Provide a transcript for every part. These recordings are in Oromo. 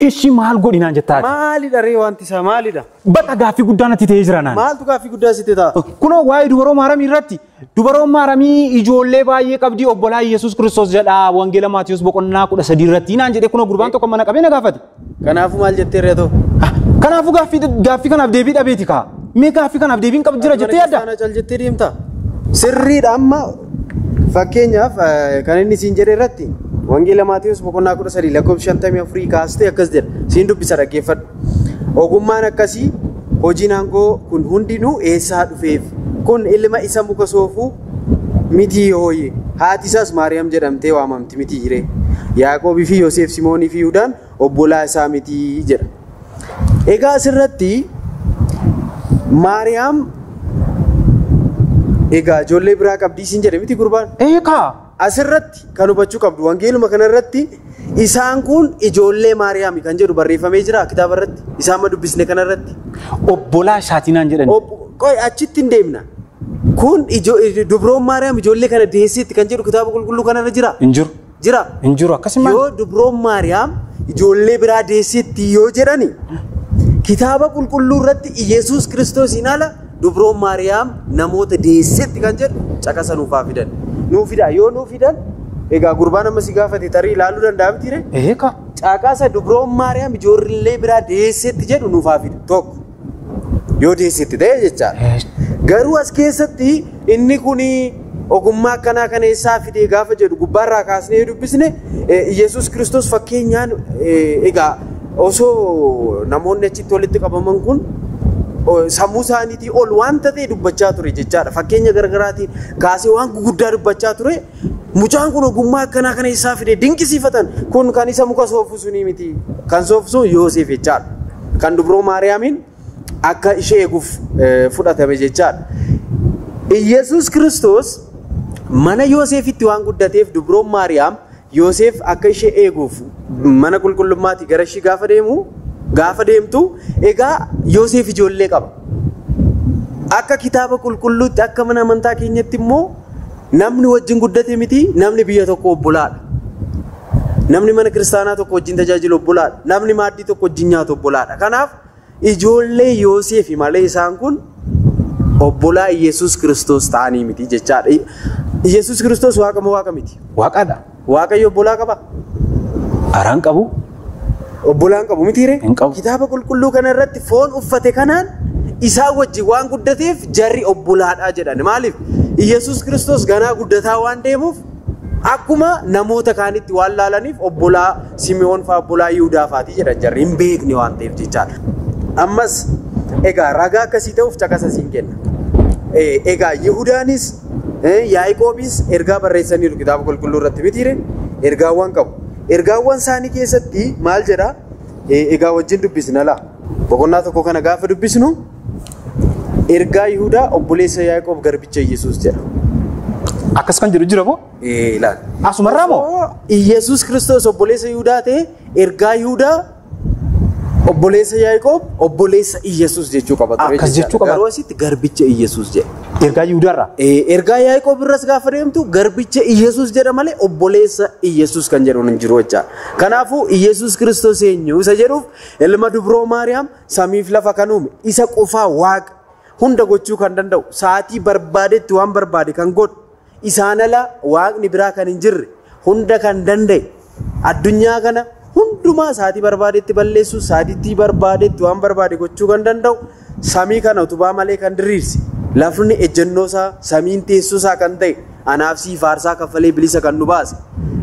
Ishii maal godhinaan jettaati? Maalidha ree wanti isaa maalidha? Bakka gaaffii guddaa natti ta'ee jira naan. Maaltu gaaffii guddaa sitti ta'a? Kunoo waa'ee dubaroo maaramii irratti dubaroon maaramii ijoollee baay'ee qabdii obbolaa Yesuus Kiristoos jedha Wangeela Maatiyus boqonnaa 13 irratti naan jedhee kunoo gurbaan tokko mana qabee na gaafate. Kanaafuu maal jettee reetoo? Kanaafuu gaaffii kanaaf deebii dhabeeti kaa. Mee gaaffii kanaaf deebiin qabu jira jettee yaadda? Mana cal jettee deemta. Sirriidha amma fakkeenyaaf kan inni siin jedhe irratti Wangeela Maatiyus boqonnaa 13 lakkoofsa 54 kaastee akkas jedha. Siin dubbisa dhaggeeffadhu. Ogummaan akkasii hojiin aangoo kun hundinuu eessaa dhufeef? Kun ilma isa muka soofuu miti hooyye. Haati isaas Maariyaam jedhamtee waamamti miti hiree. Yaaqoobii fi Yoseef Simoonii fi Yihuudaan obbolaa isaa miti jedha. Egaa asirratti Maariyaam egaa ijoollee biraa qabdii siin jedhe miti gurbaan. Eekaa. Asirratti kan hubachuu qabdu wangeeluma kanarratti isaan kun ijoollee Maariyaami kan jedhu barreeffamee jira kitaaba irratti isaan ma dubbisne kanarratti. Obbolaa isaatii naan jedhan. Qoy achitti hin deemna. Kun dubroon Maariyaam ijoollee kana deesseetti kan jedhu kitaaba qulqulluu kanarra jira. Hin jiru. Jira. Hin jiru akkasumas. Yoo dubroon Maariyaam ijoollee biraa deesseetti yoo jedhani kitaaba qulqulluu irratti Iyesuus Kiristoosiin ala dubroon Maariyaam namoota deesseetti kan jedhu caqasa nuufaa fidan. Nuu fida yoo nuu fidan egaa gurbaan amma si gaafate tarii ilaaluu danda'a miti ree? Eekaa. Caqasa dubroon Maariyaam ijoollee biraa deesseetti jedhu nuufaa fida tokko yoo deesseetti ta'e jechaadha. Garuu as keessatti inni kun ogummaa akkanaa kana eessaa fidee gaafa jedhu gubbaarraa kaasnee dubbisne Iyesuus Kiristoos fakkeenyaan egaa osoo namoonni achitti walitti qabaman kun sammuu isaaniitii ol wanta ta'e dubbachaa ture jechaadha. Fakkeenya garaagaraatiin kaasee waan guguddaa dubbachaa ture. Mucaan kun ogummaa akkanaa kana eessaa fide dinqisiifatan. Kun kan isa muka soofu sunii miti. Kan soofu sun Yoosef jechaadha. Kan dubroo Maariyaamiin akka ishee eeguuf fudhatame jechaadha. Iyesuus Kiristoos mana Yoosefitti waan guddateef dubroon Maariyaam Yoosef akka ishee eeguuf mana qulqullummaatii gara ishii gaafa deemtu egaa Yoosef ijoollee qaba. Akka kitaaba qulqulluutti akka mana amantaa keenyatti immoo namni wajjin guddate miti namni biyya tokko obbolaadha. Namni mana kiristaanaa tokko wajjin tajaajilu obbolaadha. Namni maaddii tokko wajjin nyaatu obbolaadha. Kanaaf ijoollee Yoosef malee isaan kun obbolaa Iyesuus Kiristoos ta'anii miti jechaadha. Iyesuus Kiristoos waaqa moo waaqa miti? Waaqaadha. Waaqayyo obbolaa qaba? Araan qabu. Obbolaan qabu miti ree? Hin qabu. Kitaaba qulqulluu kana irratti foon uffate kanaan isaa wajjin waan guddateef jarri obbolaadha jedhan. Maaliif? Iyesuus Kiristoos ganaa guddataa waan deemuuf akkuma namoota kaanitti waan laalaniif obbolaa Simi'oon fa'aa obbolaa Yihudaa fa'aati jedhan jarri hin beekne waan ta'eef jechaadha. Ammas egaa ragaa akkasii ta'uuf caqasa siin kenna. Egaa Yihudaanis Yaaqoobis ergaa barreessaniiru kitaaba qulqulluu irratti miti ree? Ergaawwan qabu. Ergaawwan isaanii keessatti maal jedha? Egaa wajjin dubbisna laa. Boqonnaa tokko kana gaafa dubbisnu ergaa Yihudaa obboleessa Yaaqoob garbicha Iyesuus jedha. Akkas kan jedhu jira moo? Ilaali. Asumarraa moo? Iyesuus Kiristoos obboleessa Yihudaa ta'e ergaa Yihudaa obboleessa Yaaqoob obboleessa Iyesuus jechuu qaba ture. Akkas jechuu qaba. Garuu asitti garbicha Iyesuus jedha. Ergaa Yihudaarraa? Ergaa Yaaqoob irras gaafa deemtu garbicha Iyesuus jedha malee obboleessa Iyesuus kan jedhu hin jiru jechaadha. Kanaafuu Iyesuus Kiristoos eenyu isa jedhuuf ilma dubroo Maariyaam samiif lafa kan uume isa qofaa waaqa hunda gochuu kan danda'u sa'aatii barbaadetti waan barbaade kan godhu isaan ala waaqni biraa kan hin jirre hunda kan danda'e addunyaa kana hundumaa sa'aatii barbaadetti balleessuu sa'aatii barbaadetti waan barbaade gochuu kan danda'u samii kana utubaa malee kan diriirse lafni ejjennoo isaa samiin teessoo isaa kan ta'e anaaf sii faarsaa kaffalee bilisa kan nu baase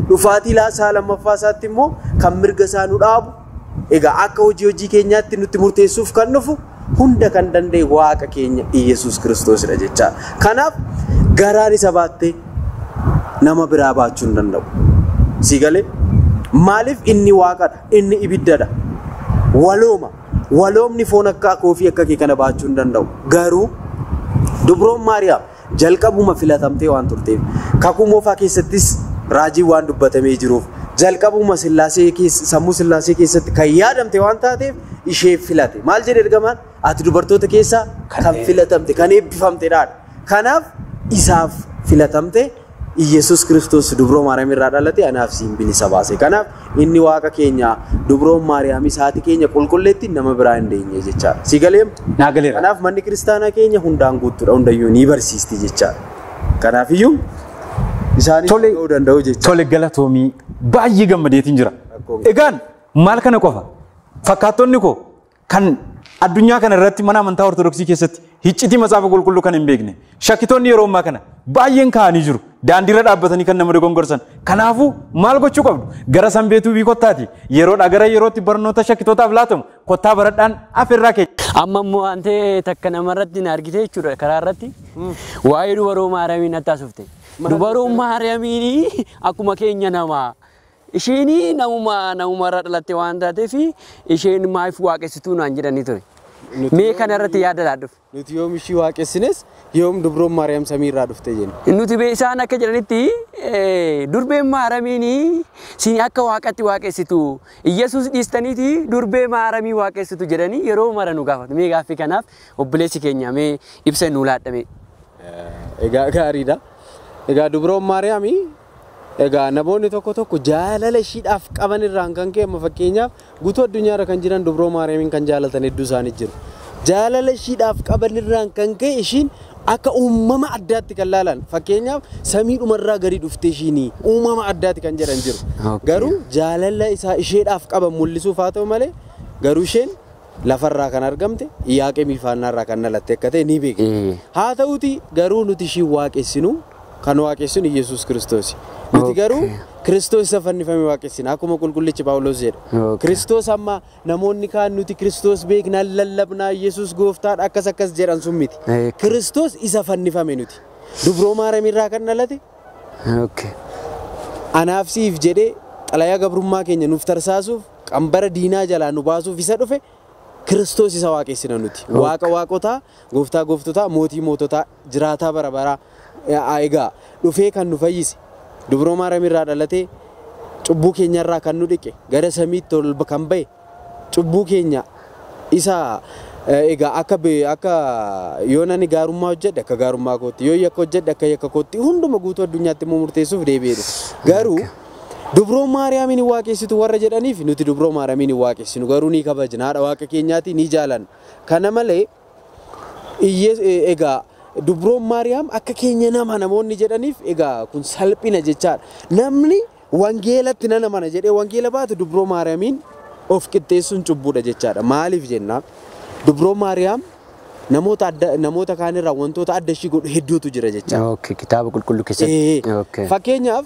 dhufaatii isaa lammaffaa isaatti immoo kan mirga isaa nu dhaabu egaa akka hojii keenyaatti nutti murteessuuf kan dhufu hunda kan danda'e waaqa keenya Iyesuus Kiristoosidha jechaadha. Kanaaf garaan isa baattee nama biraa baachuu hin danda'u. Si galee maaliif inni waaqadha, inni ibiddadha. Walooma, waloomni foon akka koofii akka kee kana baachuu hin danda'u. Garuu dubroon Maariyaam jalqabuma filatamtee waan turteef kakuu moofaa keessattis raajii waan dubbatamee jiruuf jalqabuma sillaasee keessa sammuu sillaasee keessatti kan yaadamte waan taateef ishee filate. Maal jedhe ergamaan? Ati dubartoota keessaa kan filatamte kan eebbifamtedha. Kanaaf isaaf filatamte Iyyasuus Kiristoos dubroo Maariyaam irraa dhalate anaaf siin bilisa baase. Kanaaf inni waaqa keenya dubroon Maariyaam haati keenya qulqulleetti nama biraa hin deenye jechaadha. Si galeem? Naa galeera. Kanaaf manni kiristaanaa keenya hundaan guutuudha, hundayyuu ni barsiisti jechaadha. Kanaafiyyuu isaanis ga'uu danda'u jechaadha. Tole galatoomii baay'ee gammadeetiin jira. Egaan maal kana qofa fakkaattonni koo kan addunyaa kana irratti mana amantaa Ortodoksii keessatti hiccitii macaafa qulqulluu kan hin beekne shakkitoonni yeroo ammaa kana baay'een kaa'anii jiru. Daandiirra dhaabbatanii kan nama dogongorsan. Kanaafuu maal gochuu qabdu? Gara Sanbeetuu bii kottaati. Yeroodhaa gara yerootti barnoota shakkitootaaf laatamu kottaa baradhaan afeerraa keenya. Amma immoo antee takka namarratti na argite jechuudha karaa irratti. Waa'ee dubaroo Maariyaamiin natti haasofte. Dubaroo Maariyaamiin akkuma keenya namaa. Isheen namumarraa dhalatte waan taateef isheen maaliif waaqessituu naan jedhanii ture. Mee kana irratti yaada laadhuuf. Nuti yoom ishii waaqessines yoom dubroon Maariyaam samiirraa dhufte jenna. Nuti isaan akka jedhanitti durbeen Maariyaamiin siin akka waaqatti waaqessitu Iyyasuus dhiistaniiti durbee Maariyaamii waaqessitu jedhanii yeroo mara nu gaafatu. Mee gaaffii kanaaf obboleessi keenya mee ibsa nuu laadhame. Egaa gaariidha. Egaa dubroon Maariyaamii egaa namoonni tokko tokko jaalala ishiidhaaf qaban irraan kan ka'e amma fakkeenyaaf guutuu addunyaarra kan jiran dubroo Maariyaamiin kan jaalatan hedduu isaanii jiru. Jaalala ishiidhaaf qaban irraan kan ka'e ishiin akka uumama addaatti kan laalan fakkeenyaaf samiidhumarraa gadi dhufte ishiin uumama addaatti kan jedhan jiru. Garuu jaalala isaa isheedhaaf qaban mul'isuuf haa ta'u malee garuu isheen lafarraa kan argamte Iyaaqeemii fi Haannaarraa kan dhalatte akka ta'e ni beekna. Haa ta'uti garuu nuti ishii waaqessinu kan waaqessinu Iyyasuus Kiristoosi. Nuti garuu Kiristoos isa fannifame waaqessina akkuma qulqullichi Phaawulos jedha. Kiristoos amma namoonni kaan nuti Kiristoos beekna lallabnaa Iyyasuus gooftaadha akkas akkas jedhan sun miti. Kiristoos isa fannifame nuti. Dubroo Maariyaam irraa kan dhalate. Anaaf siif jedhee xalayaa gabrummaa keenya nuuf tarsaasuuf qambara diinaa jalaa nu baasuuf isa dhufe Kiristoos isa waaqessina nuti. Waaqa waaqotaa, gooftaa gooftotaa, mootii moototaa, jiraataa bara baraa. Egaa dhufee kan nu fayyise dubroo Maariyaam irraa dhalatee cubbuu keenyarraa kan nu dhiqe gara samiitti ol kan ba'e cubbuu keenya isa egaa akka yoo nani gaarummaa hojjedhe akka gaarummaa kootti yoo yakka hojjedhe akka yakka kootti hunduma guutuu addunyaatti immoo murteessuuf deebi'ee dhufe. Garuu dubroo Maariyaamiin waaqessitu warra jedhaniif nuti dubroo Maariyaamiin waaqessinu garuu ni kabajna haadha waaqa keenyaati ni jaalanna. Kana malee egaa dubroon Maariyaam akka keenya nama namoonni jedhaniif egaa kun salphina jechaadha. Namni wangeelatti nan amana jedhee wangeela baatu dubroo Maariyaamiin of qixxeessuun cubbuudha jechaadha. Maaliif jennaan dubroo Maariyaam namoota kaanirraa wantoota adda ishii godhu hedduutu jira jechaadha. Kitaaba qulqulluu keessatti. Fakkeenyaaf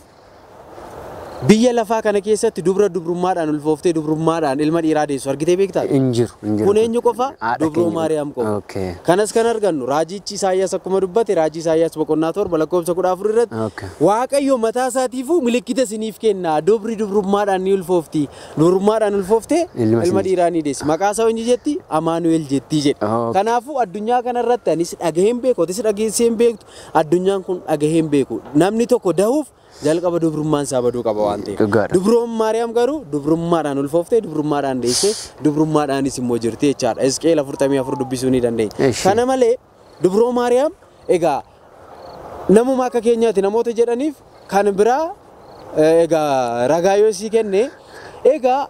biyya lafaa kana keessatti dubra dubrummaadhaan ulfooftee dubrummaadhaan ilma dhiiraa deessu argitee beektaa? Hin jiru. Kun eenyu qofa? Dubroo Maariyaam qofa. Kanas kan argannu raajichi Isaayyaas akkuma dubbate raajii Isaayyaas boqonnaa 7 lakkoofsa 14 irratti Waaqayyo mataa isaatiifuu milikkita isiniif kenna dubri dubrummaadhaan ni ulfoofti dubrummaadhaan ulfooftee ilma dhiiraa ni deessi maqaa isaa eenyu jetti? Amaanu'el jetti jedha. Kanaafuu addunyaa kanarratti anis dhagaheen beeku atis dhageessee hin beektu addunyaan kun dhagaheen beeku namni tokko dahuuf jalqaba dubrummaan isaa baduu qaba waan ta'eef. Dubroon Maariyaam garuu dubrummaadhaan ulfooftee dubrummaadhaan deessee dubrummaadhaanis immoo jirti jechaadha. Hisqeel 44 dubbisuu ni dandeenya. Kana malee dubroo Maariyaam egaa namuma akka keenyaatti namoota jedhaniif kan biraa egaa ragaa yoo sii kenne egaa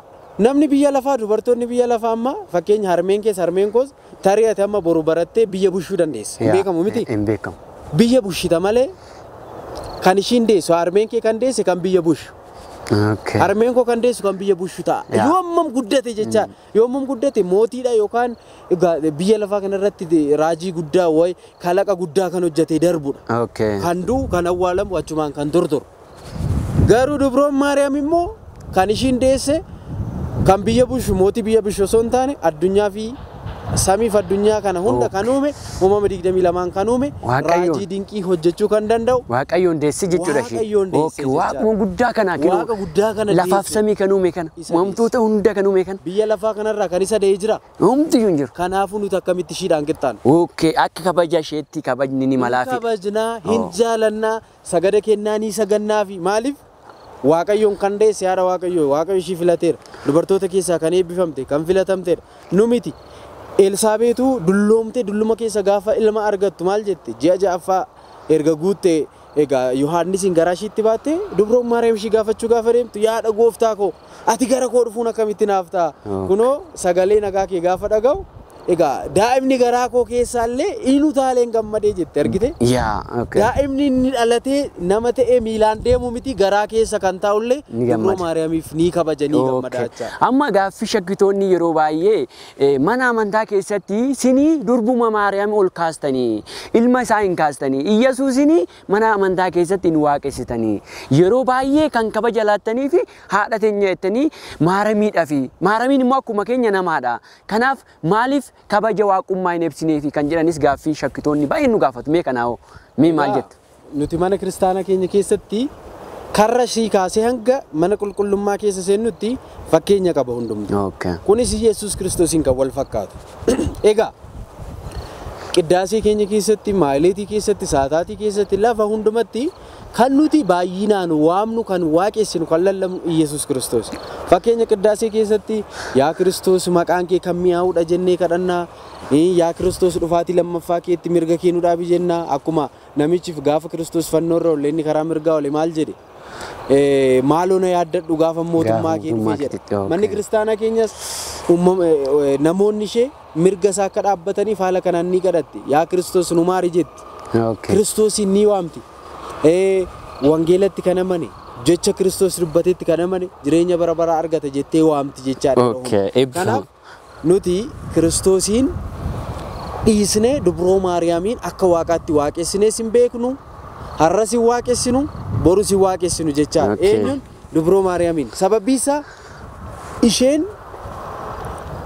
namni biyya lafaa dubartoonni biyya lafaa amma fakkeenya harmeen keessa harmeen koos tarii ati amma boru barattee biyya bushuu dandeessa. Hin beekamu miti? Hin beekamu. Biyya bushita malee kan ishiin deessu harmeen kee kan deesse kan biyya bushu. Harmeen koo kan deessu kan biyya bushu ta'a. Yoo ammam guddate jecha yoo ammam guddate mootiidha yookaan biyya lafaa kanarratti raajii guddaa wayi kalaqa guddaa kan hojjetee darbudha. Kan du'u kan awwaalamu achumaan kan tortoru. Garuu dubroon Maariyaam immoo kan ishiin deesse kan biyya bushu mootii biyya bushu osoo hin taane addunyaa fi samiif addunyaa kana hunda kan uume uumama 22 kan uume raajii dinqii hojjechuu kan danda'u Waaqayyoon deesse jechuudha ishee. Waaqayyoon deesse Waaquma guddaa kana Waaqa guddaa kana lafaaf samii kan uume kana uumamtoota hunda kan uume kana biyya lafaa kanarraa kan isa da'ee jira. Homtiyyuu hin jiru. Kanaafuu nuti akkamitti ishiidhaan qixxaana. Akka kabaja isheetti kabajni ni malaafi. Kabajnaa hin jaalannaa sagada kennaa ni sagannaa fi maaliif Waaqayyoon kan deesse haadha Waaqayyoo Waaqayyo ishii filateera. Dubartoota keessaa kan eebbifamte kan filatamteedha. Nu miti. Elsaabeetu dulloomtee dulluma keessa gaafa ilma argattu maal jette ji'a ja'affaa erga guutte Egaa Yohaannisiin garaa ishiitti baatte dubroon Maariyaam ishii gaafachuu gaafa deemtu yaada gooftaa koo ati gara koo dhufuun akkamitti naaf ta'a? Kunoo sagalee nagaa kee gaafa dhaga'u egaa daa'imni garaa koo keessaallee inu taaleen gammadee jette argite? Daa'imni inni dhalatee nama ta'ee miilaan deemu miti garaa keessa kan taa'ullee dubroo Maariyaamiif ni kabaja ni gammada jecha. Amma gaaffii shakkitoonni yeroo baay'ee mana amantaa keessatti sinii durbuma Maariyaam ol kaastanii ilma isaa hin kaastanii Iyyasuusinii mana amantaa keessatti hin waaqessitanii yeroo baay'ee kan kabaja laattanii fi haadha teenya jettanii Maariyaamiidhaa fi Maariyaamiin immoo akkuma keenya namaadha. Kanaaf maaliif kabaja waaqummaa hin ibsineefi kan jedhanis gaaffii shakkitoonni baay'een nu gaafatu. Mee kanaa'oo mee maal jettu? Nuti mana kiristaanaa keenya keessatti karra ishii kaasee hanga mana qulqullummaa keessa seennutti fakkeenya qaba hundumtu. Kunis Yesuus Kiristoosiin kan wal fakkaatu. Egaa qiddaasee keenya keessatti, maayileetii keessatti, saataatii keessatti, lafa hundumatti kan nuti baay'inaan waamnu, kan waaqessinu, kan lallabnu Yesuus Kiristoos. Fakkeenya qiddaasee keessatti yaa Kiristoos maqaan kee kan mi'aawudha jennee kadhannaa, yaa Kiristoos dhufaatii lammaffaa keetti mirga kee nu dhaabi jennaa. Akkuma namichi gaafa Kiristoos fannoo irra oole inni karaa mirgaa oole maal jedhe? Maaloo na yaaddadhu gaafa mootummaa kee dhufe jedhe. Manni kiristaanaa keenyas namoonni ishee mirga isaa akka dhaabbataniif haala kanaan ni kadhatti. Yaa Kiristoos nu maari jetti. Kiristoosiin ni waamti. Wangeelatti kan amane, jecha Kiristoos dubbatetti kan amane jireenya bara baraa argata jettee waamti jechaadha. Kanaaf nuti Kiristoosiin dhiisnee dubroo Maariyaamiin akka waaqaatti waaqessinees hin beeknu, har'as hin waaqessinu, borus hin waaqessinu jechaadha. Eenyuun? Dubroo Maariyaamiin. Sababbi isaa isheen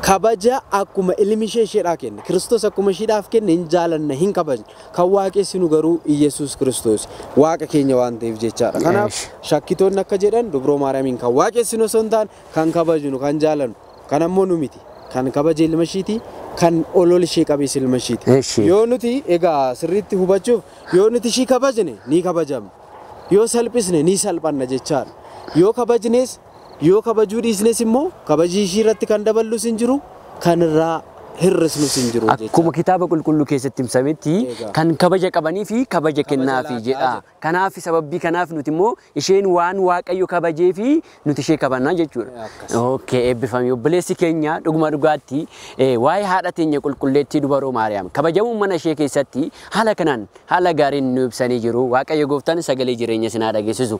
kabaja akkuma ilmi ishee isheedhaa kenne, Kiristoos akkuma isheedhaaf kenne hin jaalanna, hin kabajne. Kan waaqessinu garuu Iyyasuus Kiristoos waaqa keenya waan ta'eef jechaadha. Kanaaf shakkitoonni akka jedhan dubroo Maariyaamiin kan waaqessinu osoo hin taane kan kabajnu, kan jaalannu. Kan ammoo nu miti. Kan kabaje ilma ishiiti, kan olol ishee qabees ilma ishiiti. Yoo nuti egaa sirriitti hubachuuf yoo nuti ishii kabajne ni kabajamna. Yoo salphisne ni salphanna jechaadha. Yoo kabajnes yoo kabajuu dhiisnes immoo kabajii ishii irratti kan daballus hin jiru, kan irraa hir'isnus hin jiru jechaadha. Akkuma kitaaba qulqulluu keessatti ibsametti kan kabaja qabanii fi kabaja kennaafi jedha. Kanaaf sababii kanaaf nuti immoo isheen waan Waaqayyo kabajee fi nuti ishee kabannaa jechuudha. Okay, eebbifami obboleessi keenya dhuguma dhugaatti waa'ee haadha teenya qulqulleettii dubaroo Maariyaam kabajamuun mana ishee keessatti haala kanaan haala gaariin nu ibsanii jiru. Waaqayyo gooftaan sagalee jireenya isin haa dhageessisu.